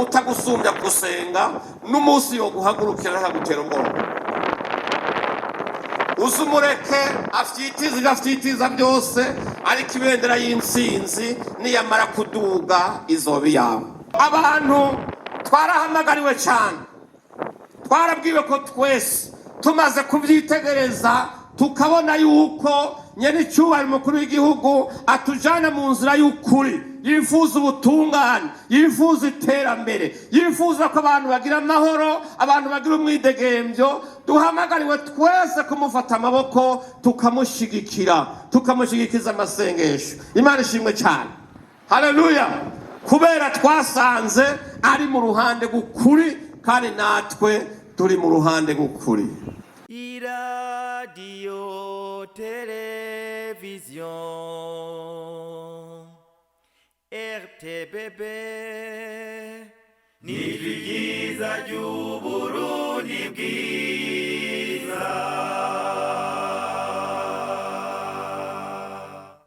Utagusumbya gusenga n'umunsi yo guhagurukira akagutera ubwoba, uze umureke afyitiza ibyo afyitiza byose, ariko ibendera y'intsinzi niyamara kuduga izoba iyawe. Abantu twarahamagariwe cyane, twarabwiwe ko twese tumaze kubyitegereza tukabona yuko nyenicyubahiro umukuru w'igihugu atujana mu nzira y'ukuri, yifuza ubutungane, yifuza iterambere, yifuza ko abantu bagira amahoro, abantu bagira umwidegembyo. Duhamagariwe twese kumufata amaboko, tukamushyigikira, tukamushyigikiza amasengesho. Imana ishimwe cyane, haleluya! Kubera twasanze ari mu ruhande rw'ukuri, kandi natwe turi mu ruhande rw'ukuri. Iradiyo televiziyo RTBB ni ryiza ry'Uburundi bwiza.